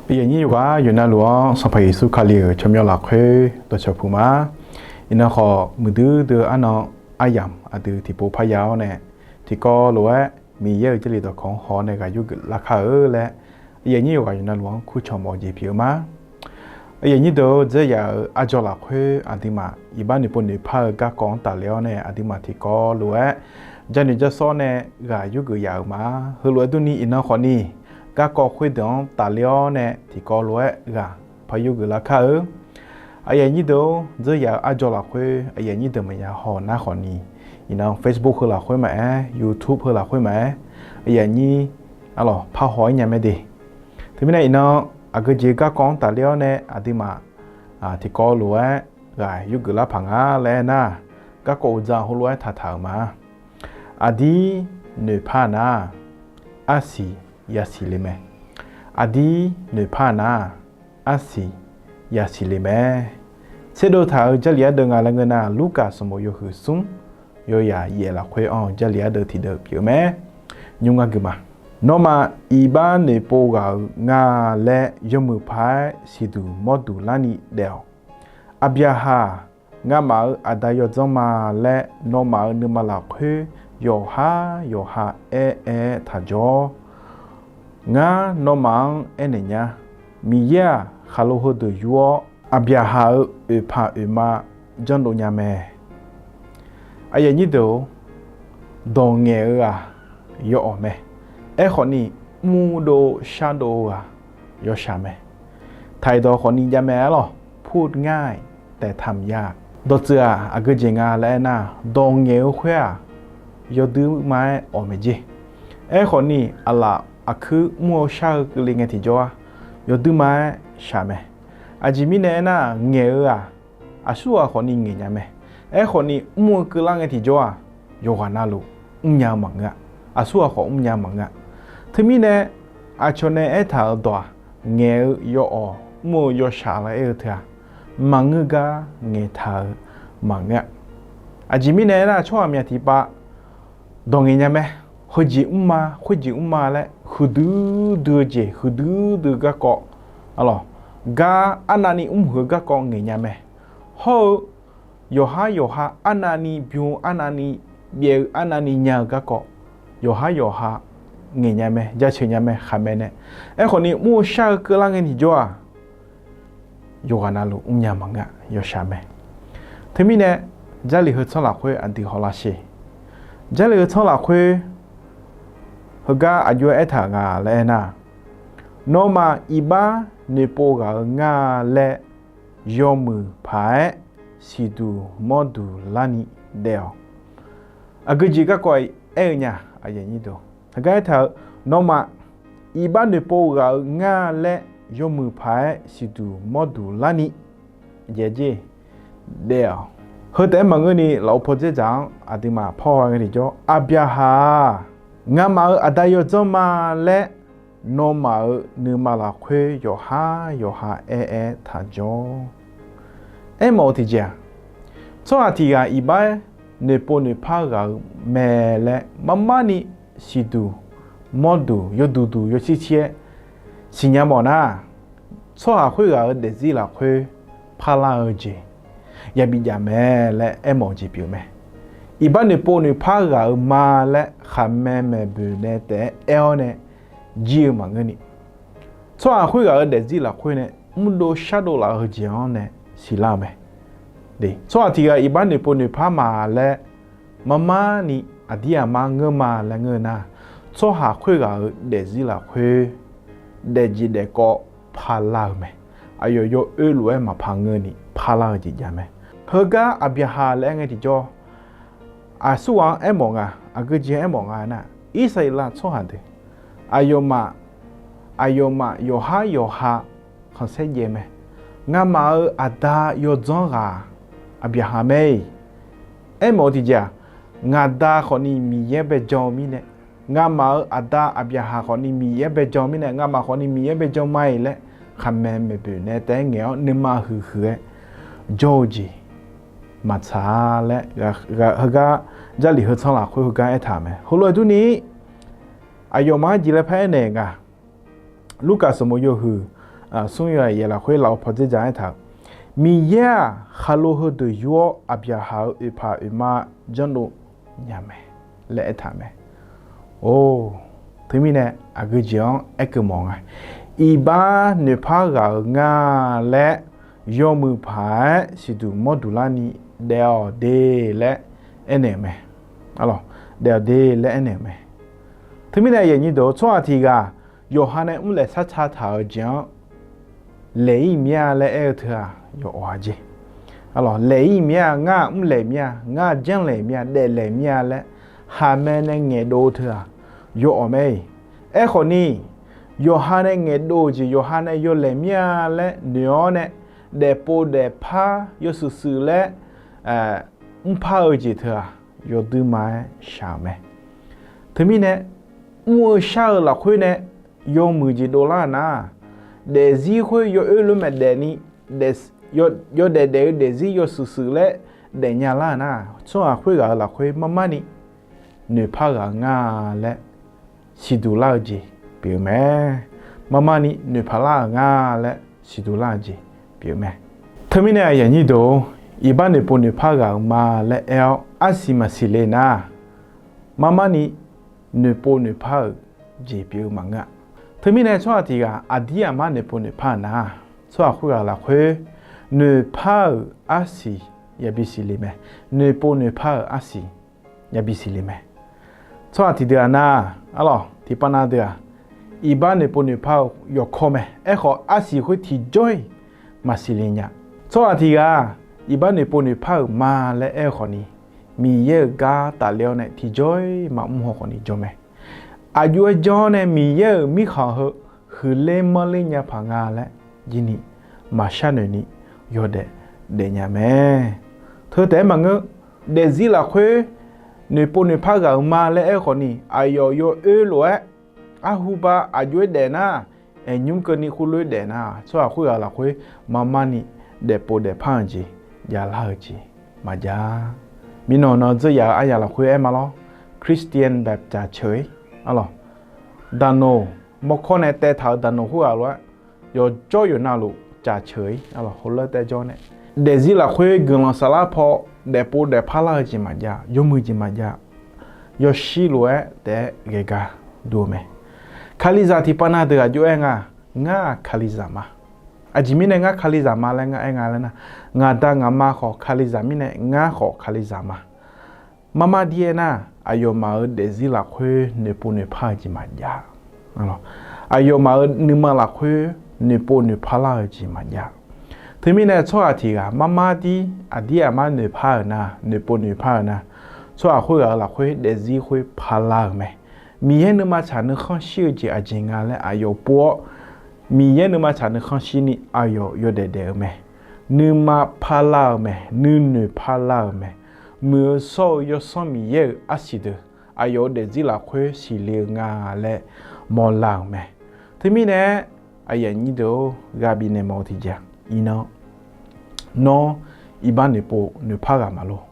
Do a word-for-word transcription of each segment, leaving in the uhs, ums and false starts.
Aqyuif aqnyir yawqghaq yawqnavluf-anr Sanqpaq Yeqsur Kali-euq tsawrmyanr lafkhoer dawqcawq puq ma. Iqnan khawf, muiqdui dui arnan aryamq aqdui tiqpov parya-awr nae, tiqkawv lof-aer Miqyaer-euq Jarlif dawqkawq-anr haw-awr nae ghaq yurgeuf larkar-eu laer, aqyuif aqnyir yawqghaq yawqnavluf-anr kurcawq mawf-eu jeq pyeuf-eu ma. Aqyuif aqnyir deuq-or, dzeur yaf-euq arjawr lafkhoer aqduimaf iqbax noeqpov noeqpar-eu garkawv-anr tafler-awr nae, aqduimaf tiqkawv lof-aer janoeq jarsawr nae ghaq yurgeuf yaf-euq ma. Heulof-aer durni, iqnan khawfni garkawv khoerdeuq-anr tafler-awr nae tiqkawv lof-aer ghaq par yurgeuf larkar-eu. Aqyuif aqnyir deuq-or, dzeur yaf-euq arjawr lafkhoer aqyuif aqnyir deuq maqya haw nar khawfni, iqnan Facebook heu lafkhoer maqaer, YouTube heu lafkhoer maqaer, aqyuif aqnyir arlawq parhaw-aer nya mae de. Teumirnae iqnan aqgeu jeq garkawv-anr tafler-awr nae aqduimaf tiqkawv lof-aer ghaq yurgeuf lar paq nga laer aernar, garkawv uqdzan heulof-aer taqtaq-euq ma. Aqdir noeqpar nar, arsiq yasiq le mae. Aqdir noeqpar nar, arsiq yasiq le mae. Tserdov taq-euq Jarlif ardeuv nga laer ngeur nar, Lurkaf sanqbof yawhuiq smr, yawyaq yaef lafkhoer anr-eu Jarlif ardeuv tiqdeuv pyeuf-eu mae. Nymr ngar gui ma. Nawmaf iqbax noeqpov ghaq-euq nga laer yawmuiq paq-aer siqduq mawrduq larni daef-awq. Aqbyaqhaq, ngamaf-euq aqda yawdzanr ma laer nawmaf-euq nuima lafkhoer yawqhar yawqha aer-aer taqjawr. Ngar nawmaf-anr aernaeq nya, Miqyaer-aq, khaqlo heudeuq yur-awr, Aqbyaqhaq-euq oeqpaq oeqma janrdov nya mae. Aqyuif aqnyir deuq-or, dawq ngaeq-eu ghaq yawawq mae. Aerkhawfni, mrdov shardov-eu ghaq yawshaq mae. Taq-iq dawq khawfni jav mae arlawq, pur ngar-iq taeqtaq maqya. Dawqtsuif-aq, aqgeu jeq nga laer aernar, dawq ngaeq-eu khoer-aq, yawdui ma-aer awq maeq jer. Aerkhawfni, aqlaf aqkuir mr-eu shar-eu keuvle ngae tiqjawr-a, yawdui ma-aer shaq mae. Aqjeq mirnae aernar, ngaeq-eu-aq, aqsurghaq khawfni ngaeq nya mae. Aerkhawfni, mr-eu keuvlar ngae tiqjawr-aq, yawqghaq navluf mrnya-eu maqngeur-a. Aqsurghaq khawf mrnya-eu maqngeur-a. Teumirnae, aqcawq nae aertaq-euq dawq-aq, ngaeq-eu yawawq mr-eu yawshaq laer aer-eu teu-aq, maqngeur gar ngaeqtaq-eu maqngeur-a. Aqjeq mirnae aernar, tsawrhaq myaq tiqpav dawq ngaeq nya mae. Heujeq mrma, khoerjeq mrma laer huiqdui dui-eu jeq, huiqdui dui-eu garkawv, arlawq, gar arnavni mrhuiq-eu garkawv ngaeq nya mae. Hawr-eu yawqhar yawqha arnavni bym-eu arnavni byaev-eu arnavni nya-eu garkawv, yawqhar yawqha ngaeq nya mae, jaceuq nya mae, khaqmae nae. Aerkhawfni, mr-eu shar-eu keuvlar ngae tiqjawr-aq, yawqghaq navluf mrnya maqngeur-a, yawshaq mae. Teumirnae, Jarlif heu tsanr lafkhoer aqdui hawlar sher. Jarlif heu tsanr lafkhoer heugar aqjox-aer aertaq-euq nga laer aernar, nawmaf iqbax noeqpov ghaq-eu nga laer yawmuiq paq-aer siqduq mawrduq larni daef-awq. Aqgeu jeq garkawv aer-eu nya, aqyuif aqnyir deuq, heugar aertaq-euq, nawmaf iqbax noeqpov ghaq-eu nga laer yawmuiq paq-aer siqduq mawrduq larni, aqjeq jer, daef-awq. Heu taef-aer maqngeurni, lafov pawdzer dzaq-anr aqduimaf parhaw ngae tiqjawr, Aqbyaqhaq-aq, ngamaf-euq aqda yawdzanr ma laer nawmaf-euq nuima lafkhoer yawqhar yawqha aer-aer taqjawr. Aermawf-eu tiqjeq-aq, tsawrhaq tiq ghaq iqbax noeqpov noeqpar ghaq-eu mae laer marmarni siqduq mawrduq yawduq duq yawcir cir-aer siqnya mawf nar, tsawrhaq khoerghaq-euq daefzir lafkhoer parlar-eu jeq yabi jav mae laer aermawf-eu jeq pyeuf mae. Iqbax noeqpov noeqpar ghaq-eu ma laer khaqmae maeqboeq nae taef-aer aer-awr nae jir-eu maqngeurni, tsawrhaq khoerghaq-euq daefzir lafkhoer nae mrdov shardov laf-eu jeq-anr nae siqlar-eu mae. Tsawrhaq tiq ghaq iqbax noeqpov noeqpar ma laer marmarni aqdir aqmar ngeur ma laer ngeur nar, tsawrhaq khoerghaq-euq daefzir lafkhoer daefjeq daefkawv parlar-eu mae. Aqyawf yawoer lof-aer maqpar ngeurni parlar-eu jeq jav mae. Heugar Aqbyaqhaq laer aer ngae tiqjawr, aqsurghaq-anr aermawf nga, aqgeu jeq aermawf nga nar, Irsaqleqlav tsawrhaq deuq aqyawfmaf, aqyawfmaf yawqhar yawqha khanqsaer jaev mae. Ngamaf-euq aqda yawdzanr ghaq Aqbyaqhaq mae-iq. Aermawf-eu tiqjeq-aq, ngaqda khawfni Miqyaer baejan-eu mirnae, ngamaf-euq aqda Aqbyaqhaq khawfni Miqyaer baejan-eu mirnae, ngamaf khawfni Miqyaer baejan ma-iq laer khaqmae maeqboeq nae taef-aer ngaeq-awr nuima huiqhuiq-aer jawr-eu jeq maqtsaq-a laer, heugar Jarlif heu tsanr lafkhoer heugar aertaq-euq mae. Heulof-aer durni, aqyawfmaf-anr jeq laer paraer naeq nga. Lurkaf sanqbof yawhuiq smr yawhaiq yaeq lafkhoer lafov pawdzer dzaq aertaq-euq, Miqyaer-aq, khaqlo heudeuq yur-awr Aqbyaqhaq-euq oeqpaq oeqma janrdov nya mae laer aertaq mae. Or, teumirnae aqgeu jeq-anr aerkeuv mawf nga. Iqbax noeqpar ghaq-euq nga laer yawmuiq paq-aer siqduq mawr duq larni daef-awq de laer aernaeq-euq mae. Daef-awq de laer aernaeq-euq mae. Teumirnae aqyuif aqnyir deuq, tsawrhaq tiq ghaq yawqha nae mrlaeq sharca taq-euq jeq-anr laeq-ir mir-a laer aer-eu teu-aq, yawqawq-a jeq. Laeq-ir mir-a, ngar mrlaeq mir-a, ngar janrlaeq mir-a, daeflaeq mir-a laer khaqmae nae ngaeqdov-eu teu-aq, yawqawq mae-iq. Aerkhawf ni, yawqha nae ngaeqdov-eu jeq yawqha nae yawlaeq mir-a laer noeq-awr nae, daefpov daefpar yawshuif shuif laer mrpar-eu jeq teu-aq, yawduima-aer shaq-euq mae. Teumirnae, mr-eu shar-eu lafkhoer nae yawmuiq jeq dovlar-euq nar, daefzir khoer yawoer lof maeq daefni, yawdaef daef-eu daefzir yawshuif shuif laer daefnya lar-euq nar, tsawrhaq khoerghaq-euq lafkhoer marmarni noeqpar ghaq-eu nga laer siqduq lar-eu jeq pyeuf-eu mae. Marmarni noeqpaq lar-euq nga laer siqduq lar-eu jeq pyeuf-eu mae. Teumirnae aqyuif aqnyir deuq, iqbax noeqpov noeqpar ghaq-euq ma laer aer-awr arsiq maqsiq le nar, marmarni noeqpov noeqpar-euq jeq pyeuf-eu maqngeur-a. Teumirnae tsawrhaq tiq ghaq aqdir aqmar noeqpov noeqpar-euq nar, tsawrhaq khoerghaq lafkhoer noeqpar-euq arsiq yabi siqle mae. Noeqpov noeqpar-euq arsiq yabi siqle mae. Tsawrhaq tiqdeuq-aq nar, arlawq tiqpav nav deuq-aq, iqbax noeqpov noeqpar-eu yawkawr mae. Aerkhawf, arsiq khoer tiqjawr-iq maqsiq le nya. Tsawrhaq tiq ghaq iqbax noeqpov noeqpar-euq ma laer aer-eu khawfni, Miqyaer-euq gar tafler-awr nae tiqjawr-iq maqmr haw khawfni jawr mae. Aqjox-aer janr-awr nae Miqyaer-euq mirkhanq heu huiqler manrler nya paq nga laer jirni maqshar noeqni yawdaef daefnya mae. Teu taef-aer maqngeur, daefzir lafkhoer noeqpov noeqpar ghaq-euq ma laer aer-eu khawfni, aqyawf yawoer lof-aer arhu ba aqjox-aer daef nar, aeqnymr keuvni khoerlof-aer daef nar, tsawrhaq khoerghaq lafkhoer marmarni daefpov daefpar-eu jeq javlar-eu jeq maqjav. Mirnan nan dzeur yaf-eu aryaq lafkhoer aer ma lawr, Christian Baptist Church, arlawq, daqnoq, mawrkawr nae taev taq-euq daqnoq khoerghaq lof-aer yawqjawr yawqnavluf cafceuq-ir, arlawq, heulof-aer taev jawr nae, daefzir lafkhoer guiqlanq saflar paw daefpov daefpar lar-eu jeq maqjav, yawmuiq jeq maqjav, yawshir lof-aer taef-aer ghae gar dur-eu mae. Kalizaq tiqpav nav deuq aqjox-aer nga, ngar-aq kalizaq ma. Aqjeq mirnae ngar kalizaq ma laer ngar aer nga laer nar, ngaq da ngaq ma khawf kalizaq mirnae ngar khawf kalizaq ma. Marmar dir aernar, aqyawfmaf-euq daefzir lafkhoer noeqpov noeqpar-eu jeq maqjav. Aqyawfmaf-euq nuima lafkhoer noeqpov noeqpar lar-eu jeq maqjav. Teumirnae tsawrhaq tiq ghaq marmar dir aqdir aqmar noeqpar-euq nar, noeqpov noeqpar-euq nar, tsawrhaq khoerghaq-euq lafkhoer daefzir khoer parlar-euq mae. Miqyaer nuima tsaq nuikhanr shir-eu jeq aqjeq nga laer aqyawf pov-awr, Miqyaer nuima tsaq nuikhanr shirni aqyawf yawdaef daef-eu mae. Nuima parlar-euq mae, nuinoeq parlar-euq mae. Muiq-eu shawr-eu Yawsanr Miqyaer-euq arsiq deuq aqyawf-euq daefzir lafkhoer siqle-eu nga laer mawrlar-euq mae. Teumirnae aqyuif aqnyir deuq-or, ghaq bifnaeq mawf-eu tiqjeq-aq, iqnan, nawr iqbax noeqpov noeqpar ghaq ma lor.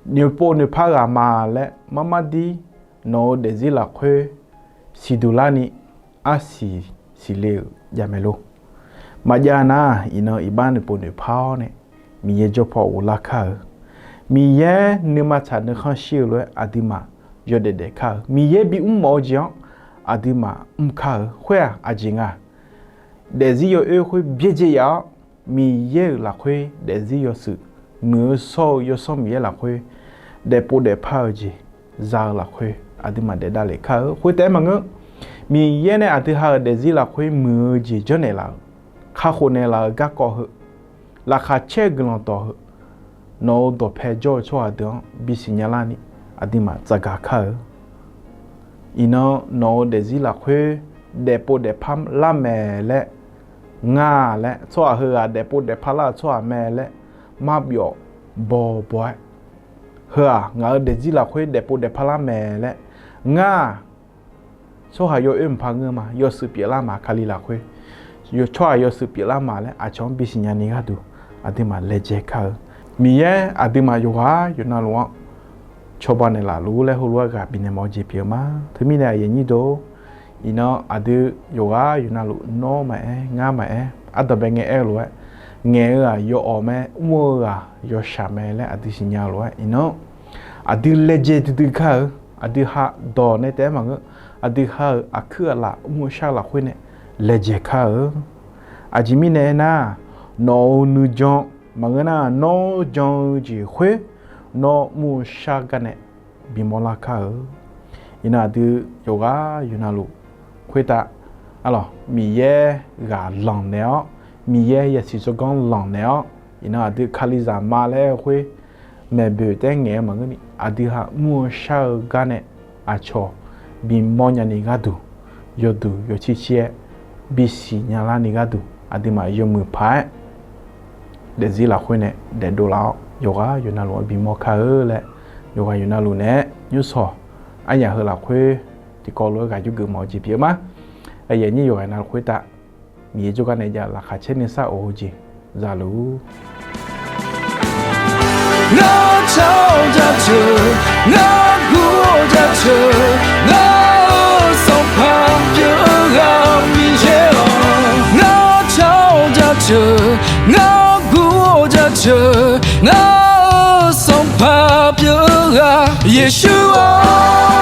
Noeqpov noeqpar ghaq ma laer marmar dir nawq-euq daefzir lafkhoer siqduq larni arsiq siqle-euq javmae lor. Maqjav nar, iqnan iqbax noeqpov noeqpar-awr nae Miqyaer jawr paw ghoflar kar-eu, Miqyaer nuima tsaq nuikhanr shir-eu lof-aer aqduimaf yawdaef daef kar-eu, Miqyaer bimr mawf-eu jeq-anr aqduimaf mr kar-eu khoer-aq aqjeq nga. Daefzir yawoer khoer byaerdzae yaf-awr, Miqyaer-euq lafkhoer daefzir yawshuif, muiq-eu shawr-eu Yawsanr Miqyaer lafkhoer daefpov daefpar-eu jeq za-eu lafkhoer aqduimaf daefdav lef kar-eu khoer taef-aer maqngeur. Miqyaer nae aqdui ha-euq daefzir lafkhoer muiq-eu jeq janrnaeq laf-euq, kakhof naeqlaf-euq garkawv heu, laqkhaq caer-eu guiqlanq dawq heu, nawq-euq dawqpae jawr-eu tsawrhaq deuq-anr bisiq nya larni aqduimaf tsafgaq kar-eu. Iqnan nawq-euq daefzir lafkhoer daefpov daefpar lar mae laer ngar laer, tsawrhaq heughaq daefpov daefpar lar-euq tsawrhaq mae laer marbyawf bawbaw-aer, heu-aq ngaq-euq daefzir lafkhoer daefpov daefpar lar mae laer ngar, tsawrhaq yawoer mqpar ngeur ma, yawshuif pyeuflar ma, Kali lafkhoer tsawrhaq yawshuif pyeuflar ma laer aqcawq-anr bisiq nyani gharduq aqduimaf laejae kar-eu. Miqyaer aqduimaf yawqghaq yawqnavluf-anr cawba naeqlaf luf laer heulof-aer ghaq bifnaeq mawf-eu jeq pyeuf-eu ma. Teumirnae aqyuif aqnyir deuq-or, iqnan aqdui yawqghaq yawqnavluf nawr maqaer, ngar maqaer, Ardanqbae ngae aer-eu lof-aer, ngaeq-eu ghaq yawawq mae, mr-eu ghaq yawshaq mae laer aqdui siqnya-eu lof-aer iqnan, aqdui laejae duidui kar-eu, aqdui ha dawq nae taef-aer maqngeur, aqdui ha-euq aqkuir aqlaf mr-eu shar-eu lafkhoer nae laejae kar-eu. Aqjeq mirnae aernar, nawq-euq nuijan maqngeur nar, nawr jan-eu jeq khoer nawr mr-eu shar gar nae bimawr lar kar-eu. Iqnan aqdui yawqghaq yawqnavluf khoertav, arlawq, Miqyaer ghaq lanq naeq-awr, Miqyaer yasiq tsawrganr lanq naeq-awr, iqnan aqdui Kalizaq ma laer-eu khoer maeqboeq taef-aer ngaeq-eu maqngeur ni, aqdui ha mr-eu shar-eu gar nae aqcawq bimawr nyani gharduq, yawduq yawcir cir-aer bisiq nyalar ni gharduq, aqduimaf yawmuiq paq-aer daefzir lafkhoer nae daefdov laf-awr, yawqghaq yawqnavluf-anr bimawr kar-eu laer, yawqghaq yawqnavluf naeq-aer nymrshawq aryaq heu lafkhoer tiqkawv lof-aer ghaq jawrgeuf mawf-eu jeq pyeuf-eu ma. Aqyuif aqnyir yawqghaq navluf khoertav, Miqyaer jawrgar nae jav laqkhaq caer nuisar of-eu jeq zaluf. Ngar car-awr jaceuq, ngar gur-awr jaceuq, ngar-euq Sanqpaq pyeuf-eu ghaq Miqyaer-awq. Ngar car-awr jaceuq, ngar gur-awr jaceuq, ngar-euq Sanqpaq pyeuf-eu ghaq Yeqsur-awq.